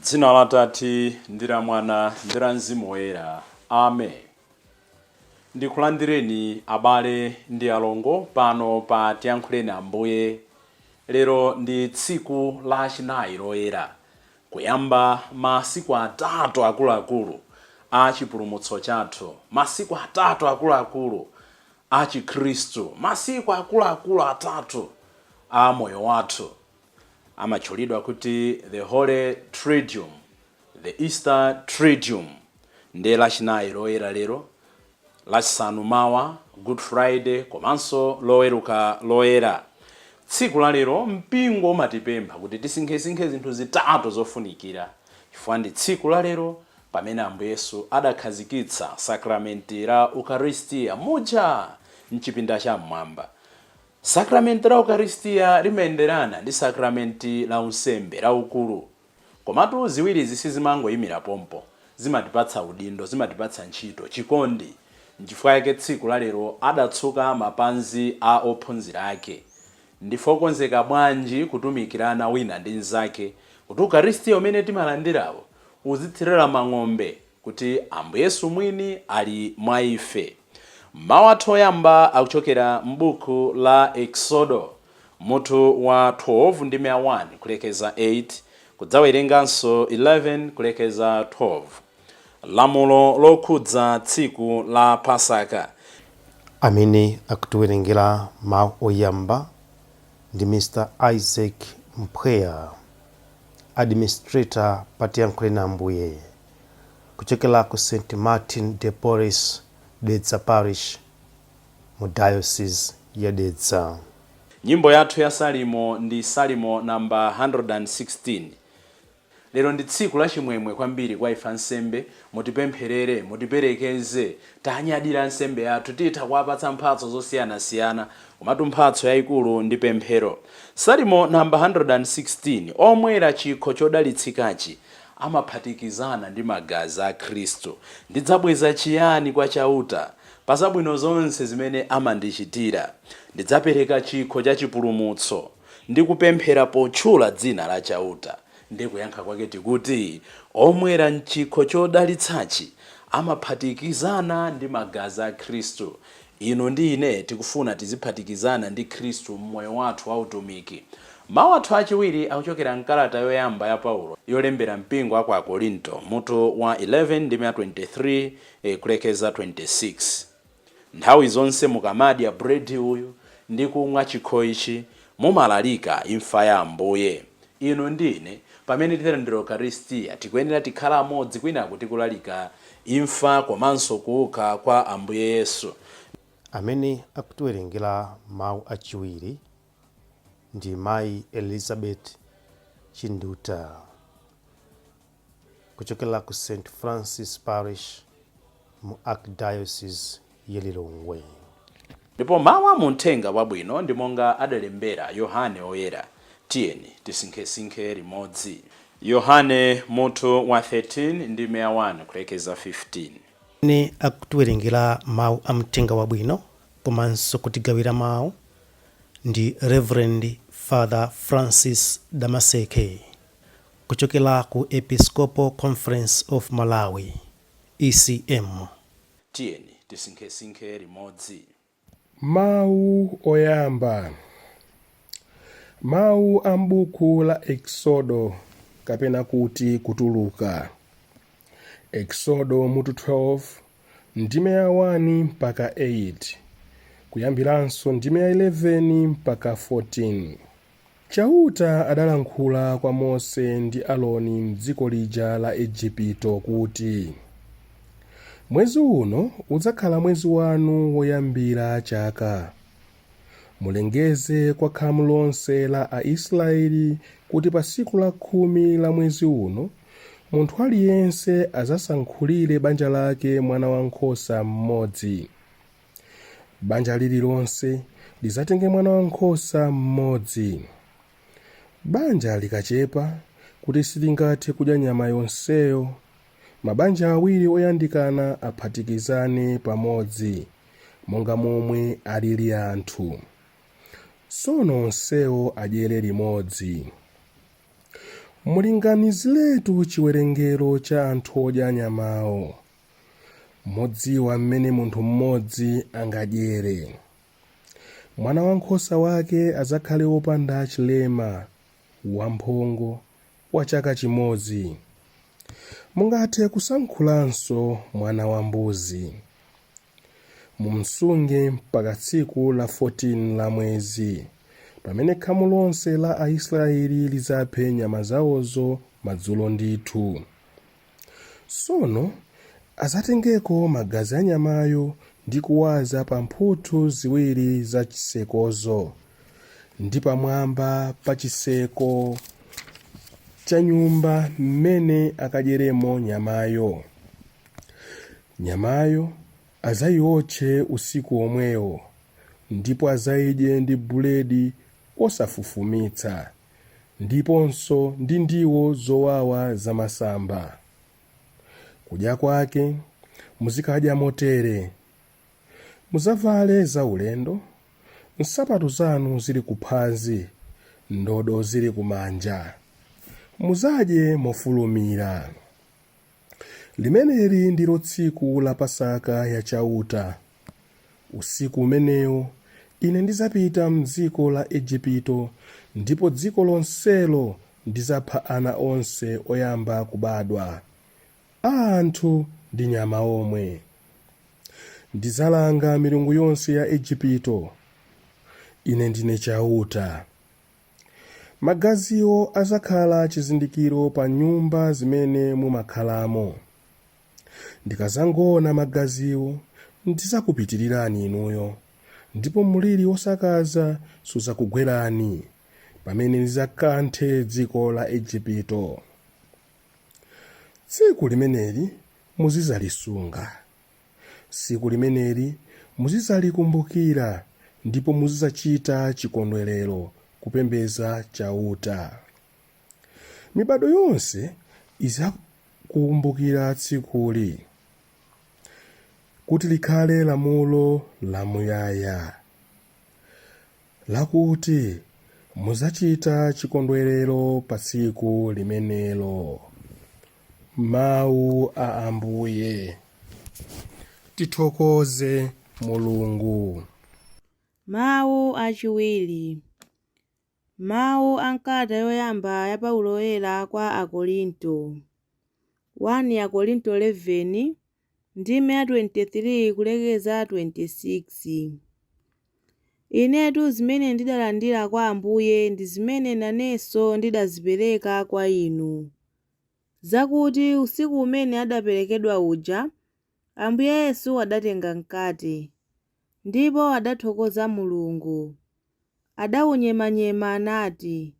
Dzina la Atate ndi la Mwana ndi la Mzimu Woyera. Amen. Ndikulandireni abale ndi alongo pano pa Tiyankhuleni Ambuye. Lero ndi tsiku lachinayi loyera, kuyamba masiku atatu akuluakulu a chipulumutso chathu, masiku atatu akuluakulu a Chikhristu, masiku akuluakulu atatu a moyo wathu. Amatchulidwa kuti the Holy Triduum, the Easter Triduum. Ndiye Lachinayi Loyera lero, Lachisanu mawa, Good Friday, komanso Loweruka Loyera. Tsiku la lero mpingo umatipempha kuti tisinkhesinkhe zinthu zitatu zofunikira, chifukwa ndi tsiku la lero pamene Ambuye Yesu adakhazikitsa sakramenti la Ukaristiya muja mchipinda cha mmwamba. Sakramenti la Ukaristiya limayenderana ndi sakramenti la unsembe laukulu. Komatu ziwirizi sizimangoyimira pompo, zimatipatsa udindo, zimatipatsa ntchito, chikondi. Nchifukwa yake tsiku la lero adatsuka mapanzi a ophunzira ake. Ndife okonzeka bwanji kutumikirana wina ndi mnzake kuti Ukaristiya umene timalandirawo uzithirira mang'ombe kuti Ambuye Yesu mwini ali mwa ife? Mawu athu oyamba akuchokera m'buku la Eksodo, mutu wa 12 ndime ya 1 kulekeza 8, kudzawerenganso 11 kulekeza 12. Lamulo lokhudza tsiku la Pasaka. Amene akutiwerengera mawu oyamba ndi Mr Isaac Mpweya, administrator pa Tiyankhuleni Ambuye, kuchokera ku St Martin de Porres Dedza Parish mu Diocese ya Dedza. Nyimbo yathu ya Salimo ndi Salimo namba 116. Lero ndi tsiku la chimwemwe kwambiri kwa ife ansembe. Mutipempherere, mutiperekeze. Tanyadira ansembe athu, titha kuwapatsa mphatso zosiyanasiyana, komatu mphatso yayikulu ndi pemphero. Salimo namba 116, omwera chikho chodalitsikachi amaphatikizana ndi magazi a Khristu. Ndidzabweza chiyani kwa Chauta pa zabwino zonse zimene amandichitira? Ndidzapereka chikho cha chipulumutso ndi kupemphera potchula dzina la Chauta. Ndiye kuyankha kwake tikuti, omwera m'chikho chodalitsachi amaphatikizana ndi magazi a Khristu. Inu ndi ine tikufuna tiziphatikizana ndi Khristu m'moyo wathu wa utumiki. Mawu athu achiwiri akuchokera m'kalata yoyamba ya Paulo yolembera mpingo wa ku Akorinto, mutu wa 11 ndime ya 23 kulekeza 26. Nthawi zonse mukamadya bredi uyu ndi kumwa chikho ichi, mumalalika imfa ya Ambuye. Inu ndi ine, pamene tilandira Ukaristiya, tikuyenera tikhale amodzi kwinaku tikulalika imfa komanso kuuka kwa Ambuye Yesu. Amene akutiwerengera mawu achiwiri ndi Mayi Elizabeth Chinduta kuchokera ku St Francis Parish mu Archdiocese ya Lilongwe. Ndipo mawu a mu Mthenga Wabwino ndi monga adalembera Yohane Woyera. Tiyeni tisinkhesinkhe limodzi. Yohane mutu wa 13 ndime ya 1 kulekeza 15. Amene akutiwerengera mawu a Mthenga Wabwino komanso kutigawira mawu ndi Reverend Father Francis Damaseke kuchokera ku Episcopal Conference of Malawi, ECM. Tiyeni tisinkhesinkhe limodzi. Mawu oyamba. Mawu a m'buku la Eksodo kapena kuti Kutuluka. Eksodo mutu 12 ndime ya 1 mpaka 8, kuyambiranso ndime ya 11 mpaka 14. Chauta adalankhula kwa Mose ndi Aroni m'dziko lija la Ejipito kuti, Mwezi uno udzakhala mwezi wanu woyambira chaka. Mulengeze kwa khamu lonse la Aisraeli kuti pa tsiku lakhumi la mwezi uno, munthu aliyense adzasankhulire banja lake mwanawankhosa mmodzi. Banja lililonse lidzatenge mwanawankhosa mmodzi. Banja likachepa kuti silingathe kudya nyama yonseyo, mabanja awiri oyandikana aphatikizane pamodzi, monga momwe alili anthu. Tsono onsewo adyere limodzi. Mulinganiziretu chiwerengero cha anthu odya nyamawo, modziwa mmene munthu mmodzi angadyere. Mwana wankhosa wake adzakhale wopanda chilema, wamphongo, wa chaka chimodzi. Mungathe kusankhulanso mwana wa mbuzi. Mumsunge mpaka tsiku la 14 la mwezi, pamene khamu lonse la Aisraeli lidzaphe nyama zawozo madzulo ndithu. Tsono adzatengeko magazi a nyamayo ndi kuwaza pa mphuthu ziwiri za chitsekozo ndi pamwamba pa chitseko cha nyumba mmene akadyeremo nyamayo. Nyamayo adzayiotche usiku womwewo, ndipo adzayidye ndi buledi wosafufumitsa, ndiponso ndi ndiwo zowawa zamasamba. Kudya kwake muzikadya motere: mudzavale zaulendo, nsapato zanu zili kuphazi, ndodo zili kumanja. Mudzadye mofulumira. Limeneli ndilo tsiku la Pasaka ya Chauta. Usiku umenewo ine ndidzapita m'dziko la Ejipito, ndipo dziko lonselo ndidzapha ana onse oyamba kubadwa, a anthu ndi nyama omwe. Ndidzalanga milungu yonse ya Ejipito. Ine ndine Chauta. Magaziwo adzakhala chizindikiro pa nyumba zimene mumakhalamo. Ndikadzangoona magaziwo, ndidzakupitirirani inuyo, ndipo mliri wosakaza sudzakugwerani pamene ndidzakanthe dziko la Ejipito. Tsiku limeneli muzidzalisunga. Tsiku limeneli muzidzalikumbukira ndipo muzidzachita chikondwerero kupembedza Chauta. Mibadwo yonse izidzakumbukira tsikuli, kuti likhale lamulo lamuyaya, lakuti mudzachita chikondwerero pa tsiku limenelo. Mawu a Ambuye. Tithokoze Mulungu. Mawu achiwiri. Mawu a m'kalata yoyamba ya Paulo Woyera kwa Akorinto. 1 Akorinto 11, ndime ya 23 kulekeza 26. Inetu zimene ndidalandira kwa Ambuye ndi zimene nanenso ndidazipereka kwa inu. Zakuti usiku umene adaperekedwa uja, Ambuye Yesu adatenga mkate, ndipo adathokoza Mulungu. Adaunyemanyema nati,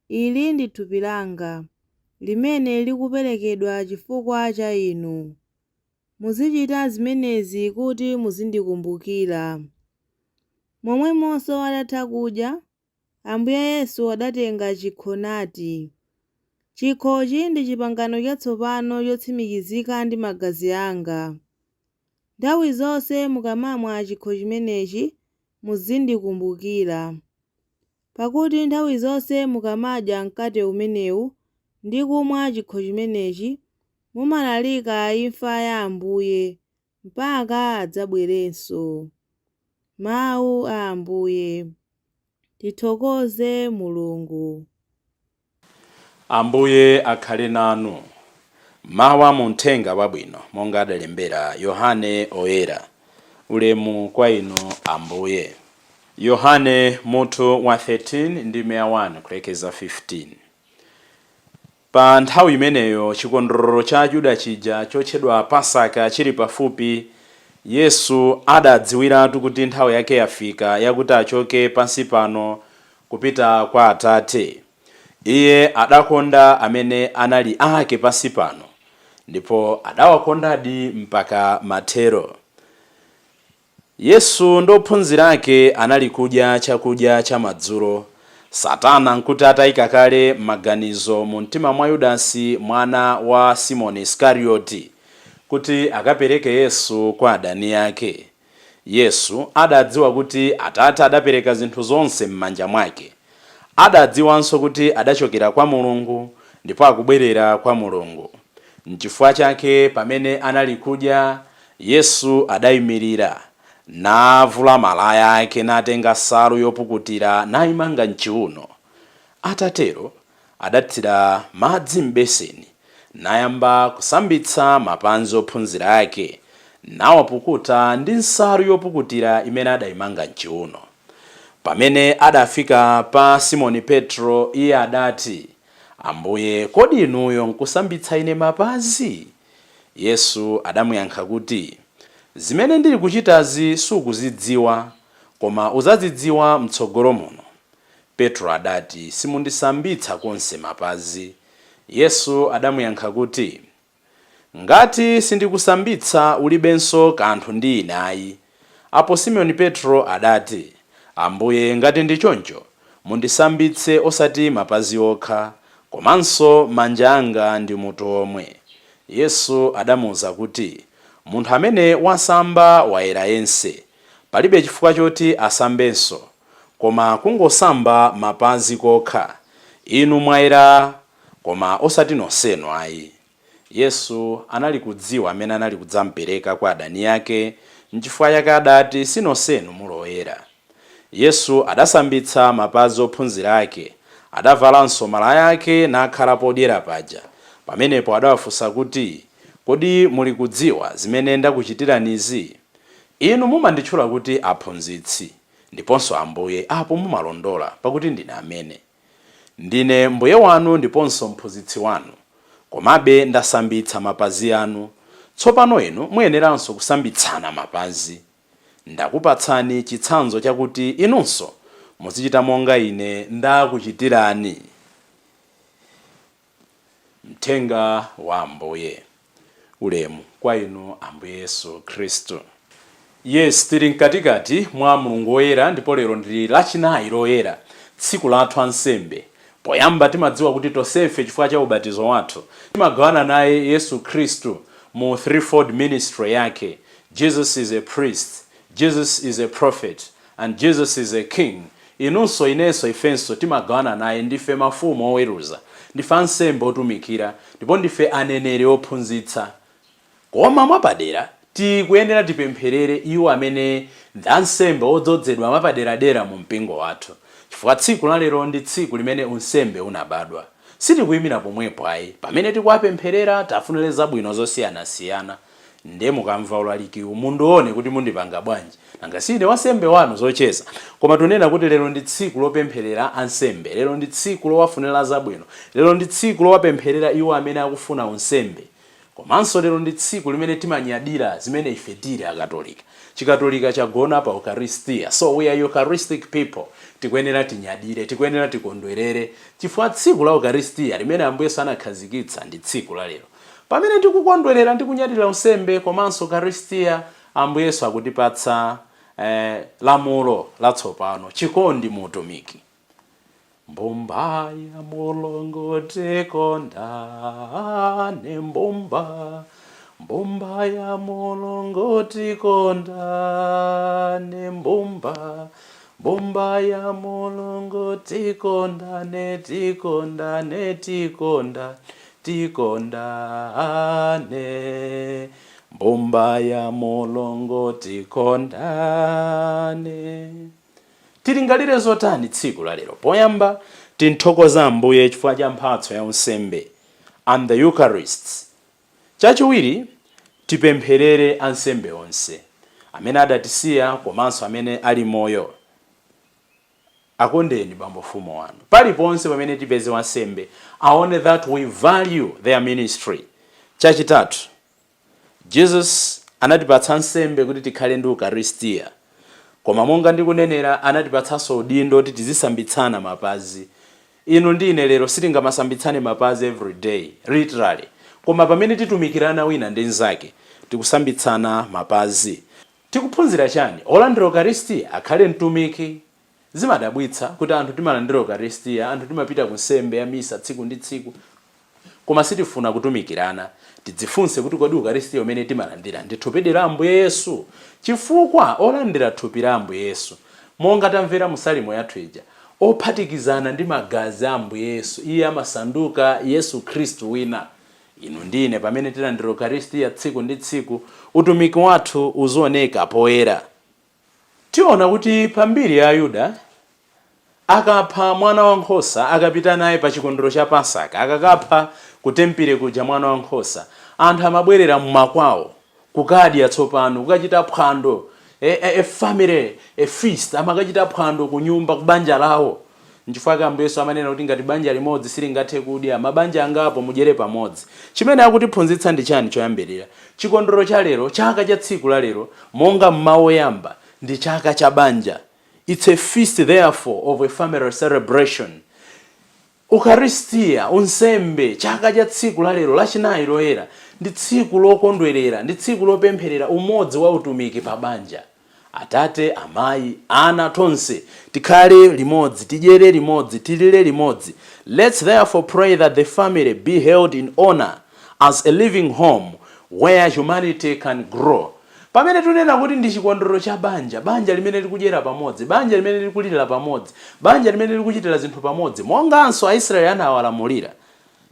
Ili ndi thupi langa, limene likuperekedwa chifukwa cha inu. Muzichita zimenezi kuti muzindikumbukira. Momwemonso atatha kudya, Ambuye Yesu adatenga chikho nati, Chikhochi ndi chipangano chatsopano chotsimikizika ndi magazi anga. Nthawi zonse mukamamwa chikho chimenechi, muzindikumbukira. Pakuti nthawi zonse mukamadya mkate umenewu ndi kumwa chikho chimenechi, mumalalika imfa ya Ambuye, mpaka adzabwerenso. Mawu a Ambuye. Tithokoze Mulungu. Ambuye akhale nanu. Mawu a mu Mthenga Wabwino monga adalembera Yohane Oyera. Ulemu kwa inu Ambuye. Yohane mutu wa 13 ndime ya 1 kulekeza 15. Pa nthawi imeneyo chikondwerero cha Ayuda chija chotchedwa Pasaka chili pafupi, Yesu adadziwiratu kuti nthawi yake yafika yakuti achoke pansi pano kupita kwa Atate. Iye adakonda amene anali ake pansi pano, ndipo adawakondadi mpaka mathero. Yesu ndi ophunzira ake anali kudya chakudya chamadzulo, Satana nkuti ataika kale maganizo mu mtima mwa Yudasi mwana wa Simoni Isikarioti, kuti akapereke Yesu kwa adani ake. Yesu adadziwa kuti Atate adapereka zinthu zonse m'manja mwake. Adadziwanso kuti adachokera kwa Mulungu Ndipo akubwerera kwa Mulungu. Nchifukwa chake pamene anali kudya, Yesu adayimirira, navula malaya ake, natenga nsalu yopukutira nayimanga mchiuno. Atatero adathira madzi m'beseni, nayamba kusambitsa mapazi ophunzira ake, nawapukuta ndi nsalu yopukutira imene adayimanga mchiuno. Pamene adafika pa Simoni Petro, iye adati, "Ambuye, kodi inuyo nkusambitsa ine mapazi?" Yesu adamuyankha kuti, "Zimene ndili kuchitazi sukuzidziwa, koma uzazidziwa mtsogolo muno." Petro adati, "Simundisambitsa konse mapazi." Yesu adamuyankha kuti, "Ngati sindikusambitsa, ulibenso kanthu ndi ine ayi." Apo Simoni Petro adati, "Ambuye, ngati ndi choncho, mundisambitse osati mapazi okha, komanso manja anga ndi mutu omwe." Yesu adamuwuza kuti, "Munthu amene wasamba wayera yense, palibe chifukwa choti asambenso, koma kungosamba mapazi kokha. Inu mwayera, koma osati nonsenu ayi." Yesu anali kudziwa amene anali kudzampereka kwa adani ake, nchifukwa chake adati, "Sinonsenu muloyera." Yesu adasambitsa mapazi ophunzira ake, adavalanso malaya ake, nakhala podyera paja. Pamenepo adawafunsa kuti, "Kodi muli kudziwa zimene ndakuchitiranizi? Inu mumanditchula kuti Aphunzitsi ndiponso Ambuye, apo mumalondola, pakuti ndine amene. Ndine Mbuye wanu ndiponso Mphunzitsi wanu, komabe ndasambitsa mapazi anu. Tsopano inu muyeneranso kusambitsana mapazi. Ndakupatsani chitsanzo chakuti inunso muzichita monga ine ndakuchitirani." Mthenga wa Ambuye. Ulemu kwa inu, Ambuye Yesu Khristu. Yes, tili mkatikati mwa Mulungu Woyera, ndipo lero ndili Lachinayi Loyera, tsiku lathu ansembe. Poyamba timadziwa kuti tonsefe, chifukwa cha ubatizo wathu, timagawana naye Yesu Khristu mu threefold ministry yake. Jesus is a priest, Jesus is a prophet and Jesus is a king. Inunso, inenso, ifenso timagawana naye. Ndife mafumu oweruza, ndife ansembe otumikira, ndipo ndife aneneri ophunzitsa. Koma mwapadera tikuyenera tipempherere iwo amene ndi ansembe odzozedwa mwapaderadera mu mpingo wathu, chifukwa tsiku la lero ndi tsiku limene unsembe unabadwa. Sitikuyimira pomwepo ayi. Pamene tikuwapempherera, tafunire zabwino zosiyanasiyana. Ndiye mukamva ulalikiwu, mundione kuti mundipanga bwanji. Nanga sine wansembe wanu zocheza? Koma tunena kuti lero ndi tsiku lopempherera ansembe, lero ndi tsiku lowafunira zabwino, lero ndi tsiku lowapempherera iwo amene akufuna unsembe, komanso lero ndi tsiku limene timanyadira zimene ife tili Akatolika. Chikatolika chagona pa Eucharistia, so we are Eucharistic people. Tikuyenera tinyadire, tikuyenera tikondwerere, chifukwa tsiku la Eucharistia limene Ambuye Yesu anakhazikitsa ndi tsiku la lero. Pamene tikukondwerera ndi kunyadira unsembe komanso Eucharistia, Ambuye Yesu akutipatsa lamulo latsopano, chikondi mu utumiki. Mbumba ya Mulungu, tikondane. Mbumba, mbumba ya Mulungu, tikondane. Mbumba, mbumba ya Mulungu, tikondane, tikondane, tikonda, tikondane. Mbumba ya Mulungu, tikondane. Tilingalire zotani tsiku la lero? Poyamba tinthokoza Ambuye chifukwa cha mphatso ya unsembe and the Eucharist. Chachiwiri, tipempherere ansembe onse amene adatisiya komanso amene ali moyo. Akondeni bambo fumo wanu. Paliponse pamene tipeze wansembe, aone that we value their ministry. Chachitatu, Jesus anatipatsa nsembe kuti tikhale ndi Eucharistia, koma monga ndikunenera, anatipatsanso udindo kuti tizisambitsana mapazi. Inu ndi ine lero sitingamasambitsane mapazi every day literally, koma pamene titumikirana wina ndi mnzake, tikusambitsana mapazi. Tikuphunzira chani? Olandira Eucharistia akhale mtumiki. Zimadabwitsa kuti anthu timalandira Eucharistia, anthu timapita ku nsembe ya misa tsiku ndi tsiku, koma sitifuna kutumikirana. Tidzifunse kuti kodi Eucharistia umene timalandira ndi thupi la Ambuye Yesu? Chifukwa olandira thupi la Ambuye Yesu, monga tamvera mu salimo yathu ija, Ophatikizana ndi magazi a Ambuye Yesu, iye amasanduka Yesu Khristu wina. Inu ndine, pamene tilandira Ukaristiya tsiku ndi tsiku, utumiki wathu uzioneka poyera. Tiona kuti pambiri ya Ayuda, akapha mwana wankhosa, akapita naye pa chikondwerero cha Pasaka, akakapha kutempere kuja mwana wankhosa, anthu amabwerera mmakwawo kukadya tsopano, kukachita phwando, a family, a feast. Amakachita phwando ku nyumba, ku banja lawo. Nchifukwa Ambuye Yesu amanena kuti ngati banja limodzi silingathe kudya, mabanja angapo mudyere pamodzi. Chimene akutiphunzitsa ndi chani? Choyambirira, chikondwerero cha lero, chaka cha tsiku la lero, monga mmawu oyamba, ndi chaka cha banja. It's a feast, therefore, of a family celebration. Ukaristiya, unsembe, chaka cha tsiku la lero Lachinayi Loyera, ndi tsiku lokondwerera, ndi tsiku lopempherera umodzi wa utumiki pa banja. Atate, amayi, ana, tonse tikhale limodzi, tidyere limodzi, tilire limodzi. Let's therefore pray that the family be held in honor as a living home where humanity can grow. Pamene tunena kuti ndi chikondwerero cha banja, banja limene likudyera pamodzi, banja limene likulirira pamodzi, banja limene likuchitira zinthu pamodzi, monganso Aisraeli anawalamulira,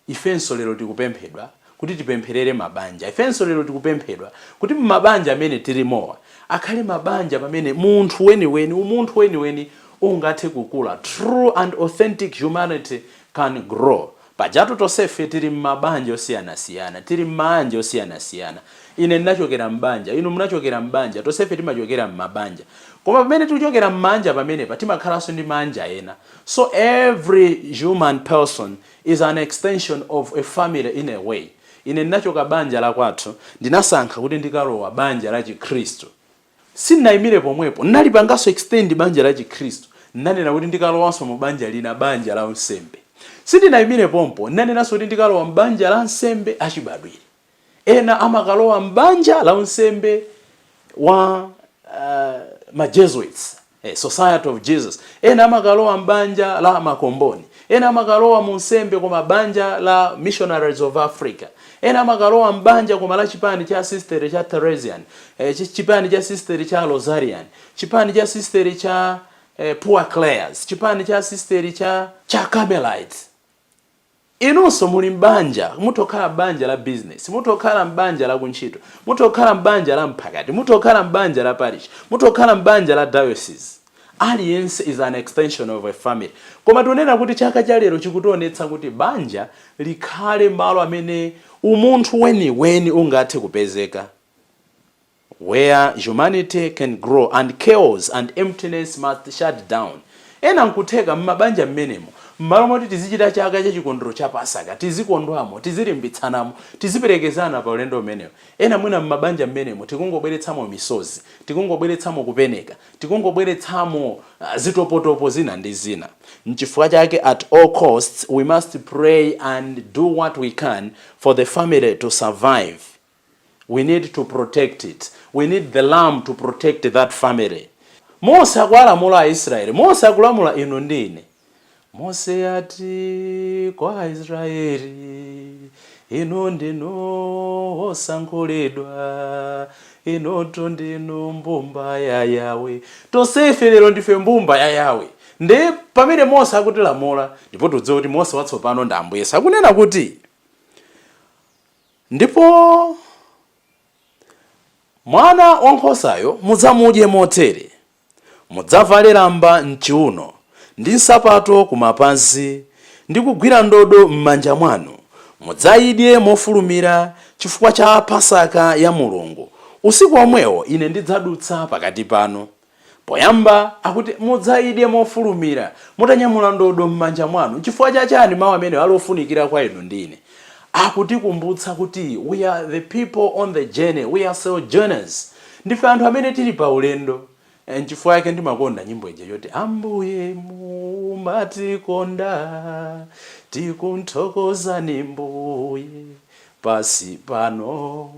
ifenso lero tikupemphedwa kuti tipempherere mabanja. Ifenso lero tikupemphedwa kuti mmabanja amene tilimowa akhale mabanja pamene munthu weniweni, umunthu weniweni ungathe kukula, true and authentic humanity can grow. Pajatu tonsefe tili mmabanja osiyanasiyana, tili mmabanja osiyanasiyana. Ine ndinachokera mbanja, inu munachokera mbanja, tonsefe timachokera mmabanja. Koma pamene tikuchokera mmanja pamenepa, timakhalanso ndi manja ena. So every human person is an extension of a family in a way. Ine ndinachoka banja la kwathu, ndinasankha kuti ndikalowa banja la Chikhristu. Sindinayimire pomwepo, ndinalipanganso extend banja la Chikhristu. Ndinanena kuti ndikalowanso mu banja lina, banja la unsembe. Sindinayimire pompo, ndinanenanso kuti ndikalowa mbanja la nsembe achibadwire. Ena amakalowa mbanja la unsembe wa ma Jesuits, Society of Jesus. Ena amakalowa mbanja la Makomboni. Ena amakalowa mu nsembe koma banja la Missionaries of Africa. Ena amakalowa mbanja koma la chipani cha sister cha Theresian, chipani cha sister cha Rosarian, chipani cha sister cha Poor Clares, chipani cha sister cha Carmelites. Inunso muli mbanja. Mutokhala banja la business, mutokhala mbanja la kuntchito, mutokhala mbanja la mphakati, mutokhala mbanja la parish, mutokhala mbanja la diocese. Aliyense is an extension of a family. Koma tunena kuti chaka cha lero chikutionetsa kuti banja likhale malo amene umunthu weniweni ungathe kupezeka, where humanity can grow, and chaos and emptiness must shut down. Ena nkutheka mmabanja mmenemo, mmalo moti tizichita chaka cha chikondwerero cha Pasaka, tizikondwamo, tizilimbitsanamo, tiziperekezana pa ulendo umenewo, ena mwina mmabanja mmenemo tikungobweretsamo misozi, tikungobweretsamo kupeneka, tikungobweretsamo zitopotopo zina ndi zina. Nchifukwa chake at all costs we must pray and do what we can for the family to survive. We need to protect it. We need the lamb to protect that family. Mose akuwalamula Aisraeli, Mose akulamula inu ndi ine. Mose ati kwa Aisraeli, "Inu ndinu osankhulidwa, inutu ndinu mbumba ya Yawe." Tonsefe lero ndife mbumba ya Yawe. Ndi pamene Mose akutilamula, ndipo tidziwe kuti Mose watsopano ndi Ambuye, akunena kuti, "Ndipo mwana wankhosayo mudzamudye motere: mudzavale lamba mchiuno ndi nsapato kumapazi ndi kugwira ndodo m'manja mwanu. Mudzayidye mofulumira chifukwa cha Pasaka ya Mulungu. Usiku omwewo ine ndidzadutsa pakati panu." Poyamba akuti mudzayidye mofulumira mutanyamula ndodo m'manja mwanu. Chifukwa chachani mawu amene ali ofunikira kwa inu ndine? Akutikumbutsa kuti we are the people on the journey, we are sojourners, ndife anthu amene tili pa ulendo. Nchifukwa yake ndimakonda nyimbo ija yoti, "Ambuye mumatikonda, tikunthokozani Mbuye, pasi pano,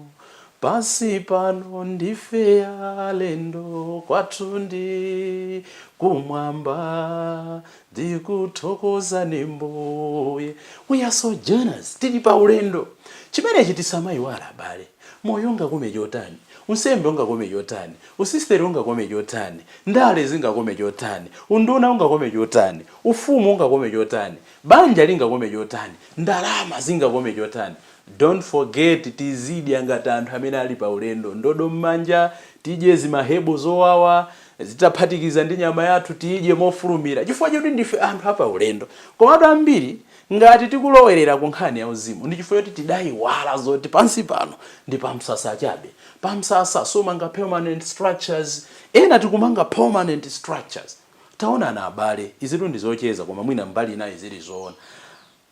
pasi pano ndife alendo, kwathu ndi kumwamba, ndikuthokozani Mbuye." We are sojourners, tili pa ulendo. Chimenechi tisamayiwala, abale. Moyo ungakume chotani, Unsembe ungakome chotani, usisteri ungakome chotani, ndale zingakome chotani, unduna ungakome chotani, ufumu ungakome chotani, banja lingakome chotani, ndalama zingakome chotani, don't forget, tizidya ngati anthu amene ali pa ulendo, ndodo m'manja, tidye zimahebo zowawa zitaphatikiza ndi nyama yathu, tidye mofulumira chifukwa choti ndife anthu apa ulendo. Komatu ambiri ngati tikulowerera ku nkhani ya uzimu ndi chifukwa choti tidayiwala zoti pansi pano ndi pamsasa chabe. Pamsasa sumanga permanent structures. Ena tikumanga permanent structures. Taonani abale, izitu ndi zocheza, koma mwina mbali inayi zili zoona.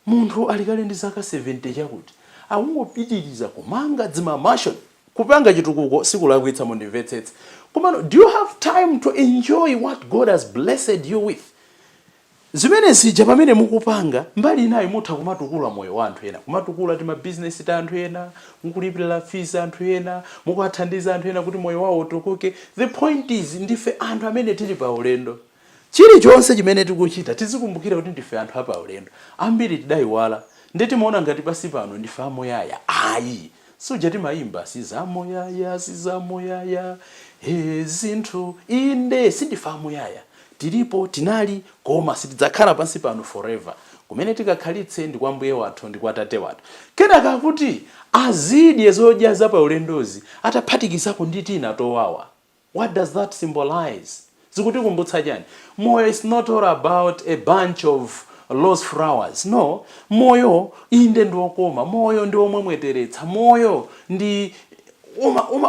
Munthu alikale ndi zaka 70 chakuti akungopitiriza kumanga dzima mansion. Kupanga chitukuko sikulakwitsa, mundimvetsetse, komano do you have time to enjoy what God has blessed you with? Zimene zija pamene mukupanga, mbali inayi mutha kumatukula moyo wa anthu ena, kumatukula timabizinesi ta anthu ena, mukulipirira fees anthu ena, mukuwathandiza anthu ena kuti moyo wawo utukuke. The point is, ndife anthu amene tili pa ulendo. Chilichonse chimene tikuchita, tizikumbukira kuti ndife anthu apa ulendo. Ambiri tidayiwala, ndi timaona ngati pasi pano ndife amuyaya. Ayi, suja timayimba, "Sizamuyaya, sizamuyaya he zinthu"? Inde, sindife amuyaya. Tilipo, tinali, koma sitidzakhala pansi pano forever. Kumene tikakhalitse ndi kwa Mbuye wathu ndi kwa Tate wathu. Kenaka kuti azidye zodya za paulendozi ataphatikizako ndi tina towawa. What does that symbolize? Zikutikumbutsa chani? Moyo is not all about a bunch of rose flowers, no. Moyo inde ndi wokoma, moyo ndi womwemweteretsa, moyo ndi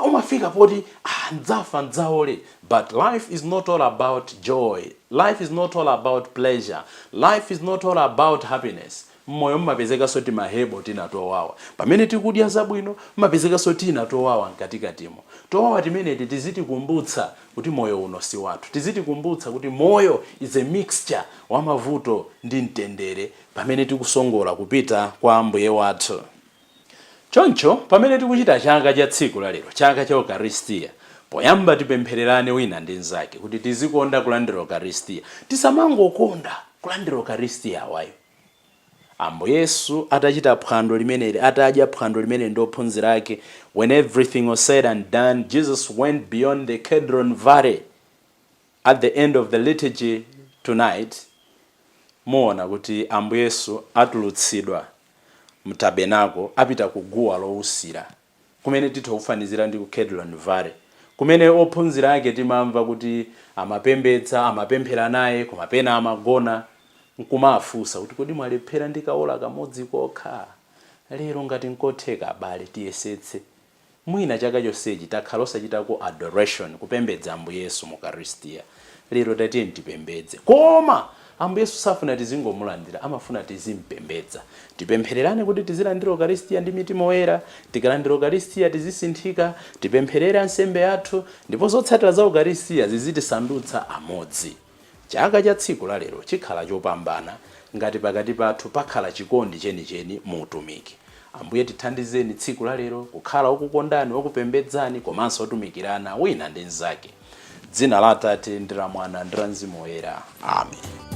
umafika poti ah, ndzafa ndzaole, but life is not all about joy. Life is not all about pleasure. Life is not all about happiness. Mmoyo mmapezekanso timahebo tina towawa. Pamene tikudya zabwino, mmapezekanso tina towawa mkatikatimo. Towawa timeneti tizitikumbutsa kuti moyo uno si wathu, tizitikumbutsa kuti moyo is a mixture wa mavuto ndi mtendere pamene tikusongola kupita kwa Mbuye wathu. Choncho pamene tikuchita chaka cha tsiku la lero, chaka cha Ukaristiya, poyamba tipemphererane wina ndi mnzake kuti tizikonda kulandira Ukaristiya. Tisamangokonda kulandira Ukaristiya awayo. Ambuye Yesu atachita phwando limeneli, atadya phwando limeneli ndi ophunzira ake, when everything was said and done, Jesus went beyond the Kedron Valley. At the end of the liturgy tonight, muona kuti Ambuye Yesu atulutsidwa mtabenako, apita ku guwa lowusira, kumene titha kufanizira ndi ku Kedron Valley, kumene ophunzira ake timamva kuti amapembedza, amapemphera naye, koma pena amagona, nkumafunsa kuti, "Kodi mwalephera ndi kaola kamodzi kokha?" Lero ngati nkotheka, abale, tiyesetse. Mwina chaka chonsechi takhala osachitako adoration, kupembedza Ambuye Yesu mu Ukaristiya. Lero tatiye tipembedze. Koma Ambuye Yesu safuna tizingomulandira, amafuna tizimpembedza. Tipemphererane kuti tizilandira Ukaristiya ndi mitima oyera. Tikalandira Ukaristiya tizisinthika. Tipempherere ansembe athu, ndipo zotsatira za Ukaristiya zizitisandutsa amodzi. Chaka cha tsiku la lero chikhala chopambana ngati pakati pathu pakhala chikondi chenicheni mu utumiki. Ambuye tithandizeni tsiku la lero kukhala okukondani, okupembedzani, komanso otumikirana wina ndi mnzake. Dzina la Atate ndi la Mwana ndi la Mzimu Woyera, amen.